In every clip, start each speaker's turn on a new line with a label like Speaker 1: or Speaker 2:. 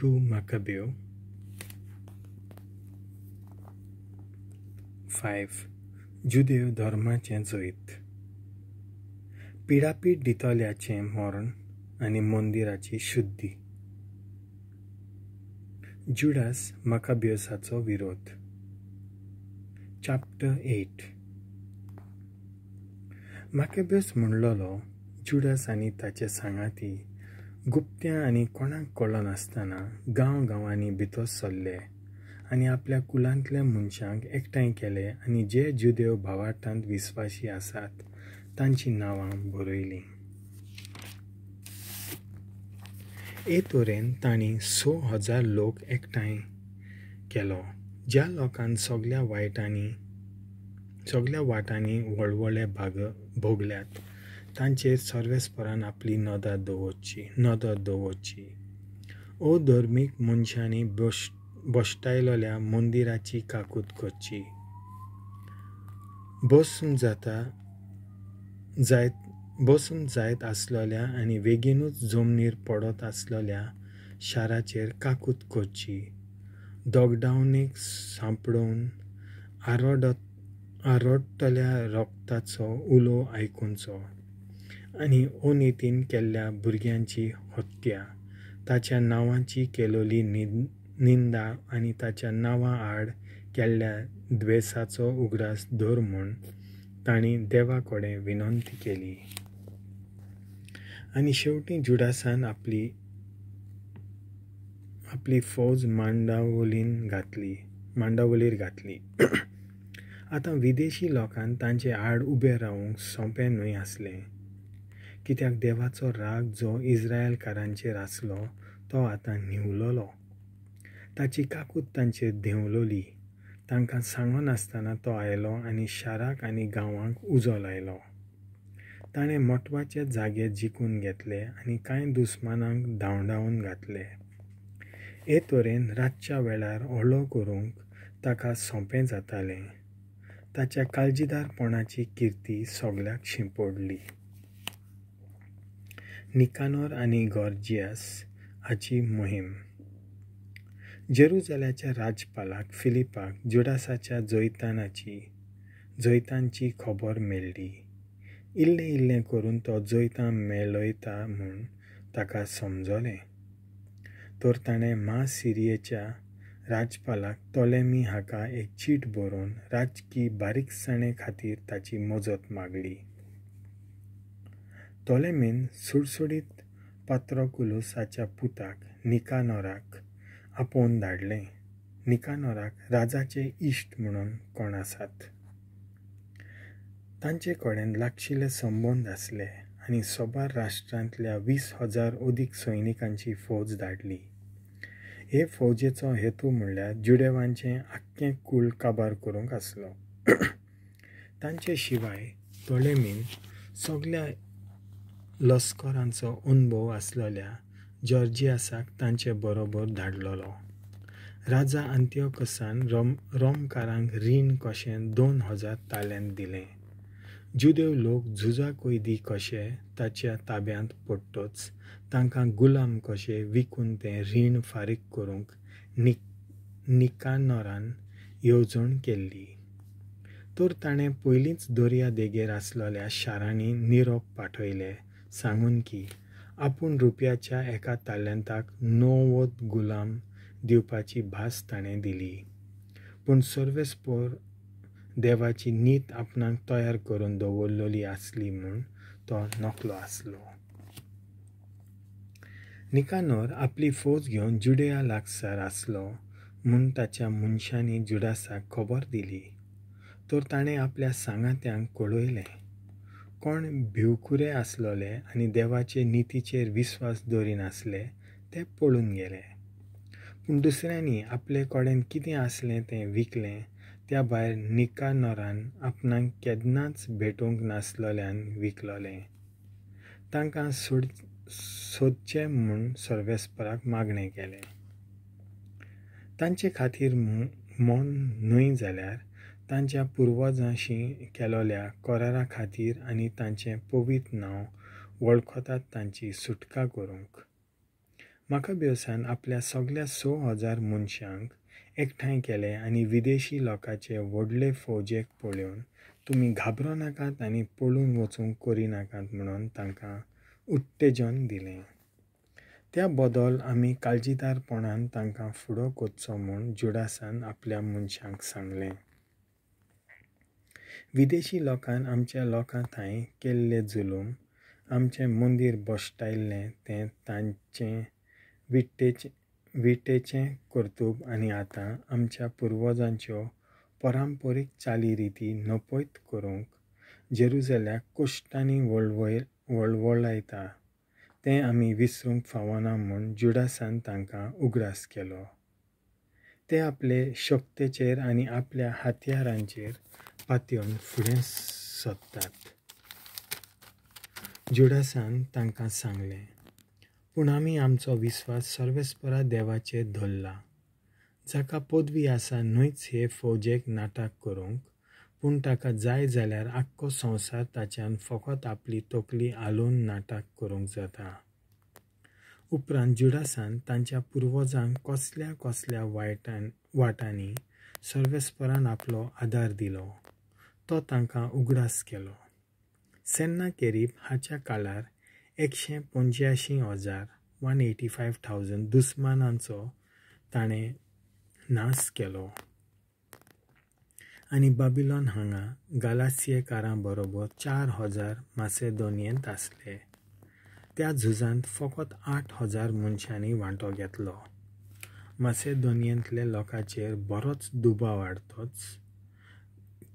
Speaker 1: 2 माकाब्यो. 5. जुदेव धर्माचें जैत. पिडापीड दितल्याचें मरण आनी मंदिराची शुद्धी. जुडास माकाब्योसाचो विरोध. चॅप्टर 8. माकाब्योस म्हणलोलो जुडास आनी ताचे सांगाती गुप्त्यां आनी कोणाक कळनासतना गांव गांवांनी भितर सरले आनी आपल्या कुलांतल्या मनशांक एकठांय केले आनी जे जुदेव भावार्थांत विस्वाशी आसात तांचीं नांवां बरयलीं. हे तरेन तांणी 6,000 लोक एकठांय केलो, ज्या लोकान सगल्या वाटांनी वळवळे भोगल्यात तांचेर सर्वेस्परान आपली नदर दवरची. अधर्मीक मनशांनी भश्टायलोल्या मंदिराची काकूत करची. बसून जायत आसलोल्या आनी बेगीनूच जमनीर पडत आसलोल्या शाराचेर काकूत करची. दोगडावणीक सांपडोवन आरोडटल्या रक्ताचो उलो आयकुचो आनी अनितीन केल्ल्या भुरग्यांची हत्या, ताच्या नांवाची केलोली निंदा आनी ताच्या नांवा आड केल्ल्या द्वेसाचो उगडास धर म्हूण तांणी देवा कडेन विनंती केली. आनी शेवटी जुडासान आपली फौज मांडावलीर घातली. आतां विदेशी लोकांक तांचे आड उबें रावंक सोंपें न्हय आसलें, कित्याक देवाचो राग जो इस्रायलकारांचेर आसलो तो आतां न्हिवलोलो. ताची काकूत तांचेर देंवलोली. तांकां सांगनासतना तो आयलो आनी शाराक आनी गांवांक उजो लायलो. ताणें म्हत्वाचे जागे जिखून घेतले आनी कांय दुस्मानांक धांवडावन घातले. हे तरेन रातच्या वेळार हल्लो करूंक ताका सोंपें जातालें. ताच्या काळजीदारपणाची किर्ती सगल्याक शिंपडली. निकानोर आनी गॉर्जियस हाची मोहीम. जेरुजाल्याच्या राजपालाक फिलिपाक जुडासाच्या जैतांची खबर मेळ्ळी. इल्लें इल्लें करून तो जैतां मेळयता म्हूण ताका समजलें. तर ताणें मासिरियेच्या राजपालाक तोलेमी हाका एक चीट बरोवन राजकी बारीकसाणे खातीर ताची मजत मागली. तोलेमीन सुडसुडीत पात्रोकुलूसाच्या पुताक निकानोराक आपोवन धाडलें. निकानोराक राजाचे इश्ट म्हणून कोण आसात तांचे कडेन लागशिल्ले संबंद आसले आनी सोबार राष्ट्रांतल्या 20,000 अदीक सैनिकांची फौज धाडली. हे फौजेचो हेतू म्हणल्यार जुडेवांचें आख्खें कूळ काबार करूंक आसलो. तांचे शिवाय तोलेमीन सगल्या लश्करांचो अनुभव आसलेल्या जॉर्जियासाक तांचे बरोबर धाडलोलो. राजा अंतियोकसान रोमकारांक रीण कशें 2,000 तालेंत दिलें. जुदेव लोक झुजा कैदी कशे ताच्या ताब्यांत पडटच तांकां गुलाम कशे विकून तें रीण फारीक करूंक निकानोरान येवजण केल्ली. तर ताणें पयलींच दर्या देगेर आसलेल्या शारांनी निरोप पाठयले सांगून की आपूण रुपयाच्या एका तालेंताक 90 गुलाम दिवपाची भास ताणें दिली. पूण सर्वेस्पोर देवाची नीत आपणाक तयार करून दवरलेली आसली म्हूण तो नकलो आसलो. निकानोर आपली फौज घेवन जुडेया लागसार आसलो म्हूण ताच्या मनशांनी जुडासाक खबर दिली. तर ताणें आपल्या सांगात्यांक कळयलें. कोण भिवकुरे आसलोले आनी देवाचे नितीचेर विस्वास दवरिनासले ते पळून गेले. पूण दुसऱ्यांनी आपले कडेन कितें आसलें तें विकलें. त्या भायर निकानोरान आपणाक केन्नाच भेटूंक नासलोल्यान विकलोलें. तांकां सोदचें म्हूण सर्वेस्पराक मागणें केलें. तांचे खातीर मन न्हय जाल्यार तांच्या पुर्वजांशी केलोल्या करारा खातीर आनी तांचें पवित्र नांव वळखतात तांची सुटका करूंक. मकाब्योसान आपल्या सगळ्या 6,000 मनशांक एकठांय केले आनी विदेशी लोकांचे व्हडले फौजेक पळोवन तुमी घाबरो नाकात आनी पळून वचूंक करिनाकात म्हणून तांकां उत्तेजन दिलें. त्या बदल आमी काळजीदारपणान तांकां फुडो करचो म्हूण जुडासान आपल्या मनशांक सांगलें. विदेशी लोकान आमच्या लोकां थंय केल्ले जुलूम, आमचें मंदीर भश्टायल्लें तें तांचें विटेचें कर्तूब आनी आतां आमच्या पुर्वजांच्यो परंपरीक चालीरिती नपयत करूंक जेरुजल्याक कश्टांनी वळवळायता तें आमी विसरूंक फावना म्हूण जुडासान तांकां उगडास केलो. ते आपले शक्तेचेर आनी आपल्या हत्यारांचेर पातयेवन फुडें सोदतात. जुडासान तांकां सांगलें, पूण आमी आमचो विस्वास सर्वेस्परा देवाचेर धरला, जाका पदवी आसा न्हयच हे फौजेक नाटक करूंक, पूण ताका जाय जाल्यार आख्खो संवसार ताच्यान फकत आपली तकली हालोवन नाटक करूंक जाता. उपरांत जुडासान तांच्या पुर्वजांक कसल्या कसल्या वाटांनी सर्वेस्परान आपलो आदार दिलो तो तांकां उगडास केलो. सेन्नाकेरीब हाच्या काळार 185,000 185,000 दुस्मानांचो ताणें नाश केलो आनी बाबिलोन हांगा गालासियेकारां बरोबर 4,000 मासेदोनियेंत आसले. त्या झुजांत फकत 8,000 मनशांनी वांटो घेतलो. मासेदोनियेंतले लोकांचेर बरोच दुबाव हाडतोच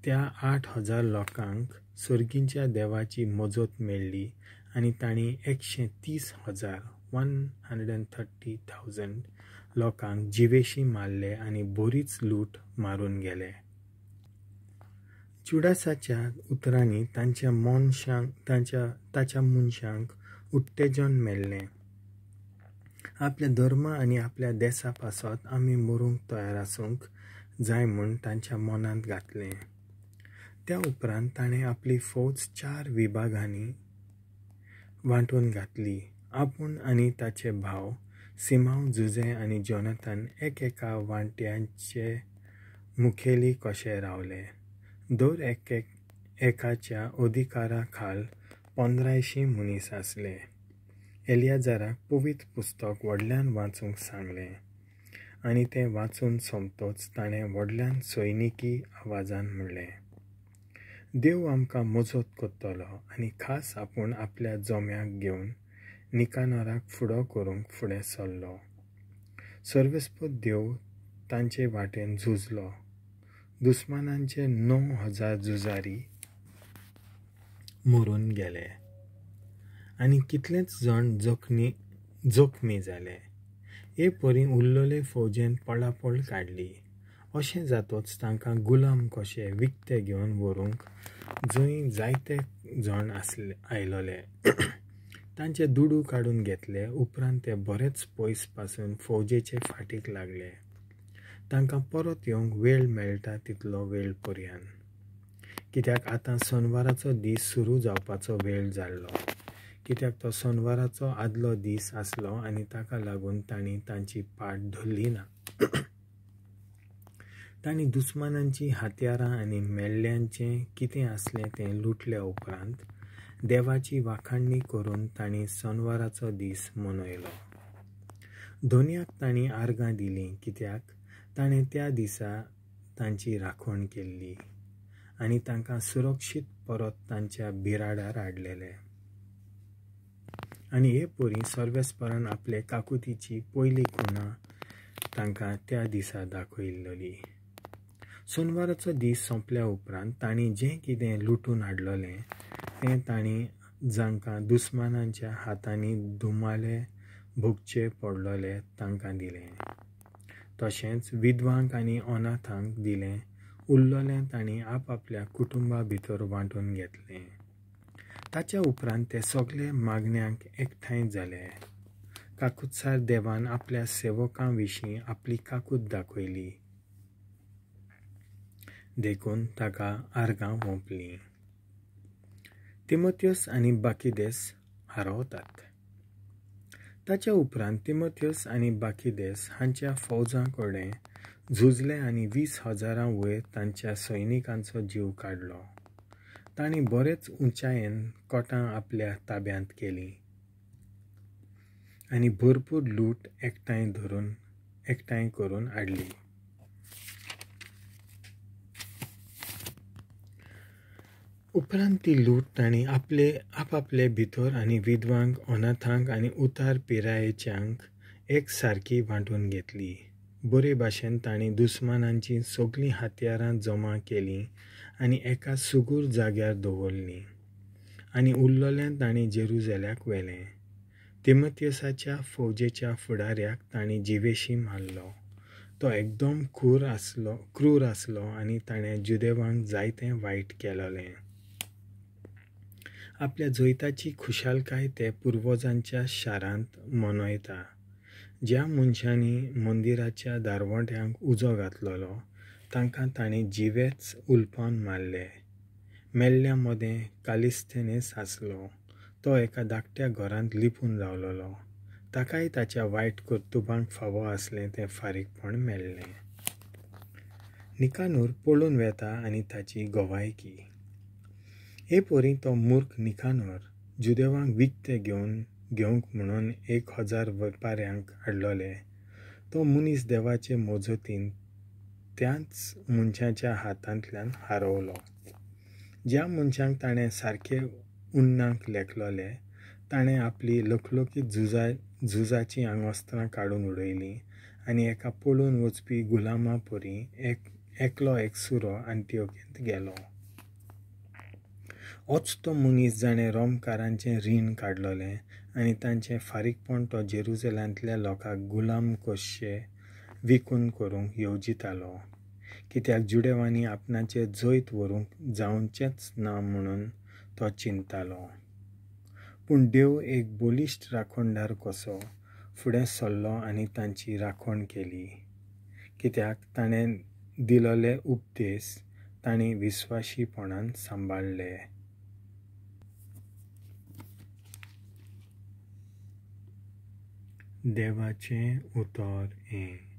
Speaker 1: त्या 8,000 लोकांक सर्गींच्या देवाची मजत मेळ्ळी आनी तांणी 130,000 130,000 लोकांक जिवेशी मारले आनी बरीच लूट मारून गेले. जुडासाच्या उतरांनी तांच्या मनशांक उत्तेजन मेळ्ळें. आपल्या धर्म आनी आपल्या देसा पासत आमी मरूंक तयार आसूंक जाय म्हूण तांच्या मनांत घातलें. त्या उपरांत ताणें आपली फौज 4 विभागांनी वांटून घातली. आपूण आनी ताचे भाव सिमांव, जुझे आनी जोनाथन एकेका वांट्याचे मुखेली कशे रावले. दर एकाच्या अधिकारा खाल 1500 मनीस आसले. एलियाजाराक पवित्र पुस्तक व्हडल्यान वाचूंक सांगलें आनी तें वाचून सोंपतोच ताणें व्हडल्यान सैनिकी आवाजान म्हणलें, देव आमकां मजत करतलो आनी खास आपूण आपल्या जोम्याक घेवन निकानोराक फुडो करूंक फुडें सरलो. सर्वेस्पद देव तांचे वाटेन झुजलो. दुस्मानांचे 9,000 झुजारी मरून गेले आनी कितलेच जण जखमी जाले. हे परी उरलेले फौजेन पळापळ काडली. अशें जातोच तांकां गुलाम कशे विकते घेवन व्हरूंक जंय जायते जण आसले आयलोले तांचे दुडू काडून घेतले. उपरांत ते बरेच पयस पासून फौजेचे फाटीक लागले. तांकां परत येवंक वेळ मेळटा तितलो वेळ पर्यान, कित्याक आतां सोनवाराचो दीस सुरू जावपाचो वेळ जाल्लो, कित्याक तो सोनवाराचो आदलो दीस आसलो आनी ताका लागून तांणी तांची पाट धरली ना. तांणी दुस्मानांची हत्यारां आनी मेल्ल्यांचें कितें आसलें तें लुटल्या उपरांत देवाची वाखाणणी करून तांणी सोनवाराचो दीस मनयलो. धोनयाक तांणी आर्गां दिलीं, कित्याक ताणें त्या दिसा तांची राखण केल्ली आनी तांकां सुरक्षीत परत तांच्या बिराडार हाडलेले. आनी हे परी सर्वेस्परान आपले काकुतीची पयली खुणा तांकां त्या दिसा दाखयल्ली. सोनवाराचो दीस सोंपल्या उपरांत तांणी जें कितें लुटून हाडलेलें तें तांणी जांकां दुस्मानांच्या हातांनी धुमाले भोगचे पडलेले तांकां दिलें. तशेंच विधवांक आनी अनाथांक दिलें. उरलेलें तांणी आपआपल्या कुटुंबा भितर वांटून घेतलें. ताच्या उपरांत ते सगळे मागण्यांक एकठांय जाले. काकुत्सार देवान आपल्या सेवकां विशीं आपली काकूत दाखयली देखून ताका आर्गां ओंपलीं. तिमोथियस आनी बाकीदेस हारोवतात. ताच्या उपरांत तिमोथियस आनी बाकीदेस हांच्या फौजां कडेन झुजले आनी 20,000 वयर तांच्या सैनिकांचो जीव काडलो. तांणी बरेच उंचायेन कोटां आपल्या ताब्यांत केलीं आनी भरपूर लूट एकठांय करून हाडली. उपरांत ती लूट तांणी आपले आपापले भितर आनी विधवांक, अनाथांक आनी उतार पिरायेच्यांक एक सारकी वांटून घेतली. बरे भाशेन तांणी दुस्मानांचीं सगळीं हत्यारां जमा केलीं आनी एका सुगूर जाग्यार दवरलीं आनी उरलेलें तांणी जेरुजल्याक व्हेलें. तिमोथियसाच्या फौजेच्या फुडाऱ्याक तांणी जिवेशी मारलो. तो एकदम क्रूर आसलो आनी ताणें जुदेवांक जायतें वायट केलेलें. आपल्या जैताची खुशालकाय ते पुर्वजांच्या शारांत मनयता. ज्या मनशांनी मंदिराच्या दारवंट्यांक उजो घातलेलो तांकां तांणी जिवेच उलपावन मारले. मेल्ल्या मदें कालिस्थेनेस आसलो. तो एका धाकट्या घरांत लिपून रावलेलो. ताकाय ताच्या वायट कर्तुबांक फावो आसलें तें फारीकपण मेळ्ळें. निकानूर पळून वेता आनी ताची गवायकी. हे परी तो मूर्ख निकानोर जुदेवांक विकते घेवंक म्हणून 1,000 वेपाऱ्यांक हाडलोले. तो मनीस देवाचे मजतीन त्याच मनशाच्या हातांतल्यान हारवलो. ज्या मनशांक ताणें सारके उन्नाक लेखलोले ताणें आपली लखलखीत झुजाचीं आंगवस्त्रां काडून उडयलीं आनी एका पळून वचपी गुलामा परी एकलो एकसुरो आंटिओकेंत गेलो. होच तो मनीस जाणें रोमकारांचें रीण काडलोलें आनी तांचें फारीकपण तो जेरुजलांतल्या लोकांक गुलाम कशे विकून करूंक येवजितालो. कित्याक जुडेवांनी आपणाचें जैत व्हरूंक जावचेंच ना म्हणून तो चिंतालो. पूण देव एक बलिश्ट राखणदार कसो फुडें सरलो आनी तांची राखण केली. कित्याक ताणें दिलोले उपदेश तांणी विस्वाशीपणान सांबाळ्ळे. देवाचें उतर हें.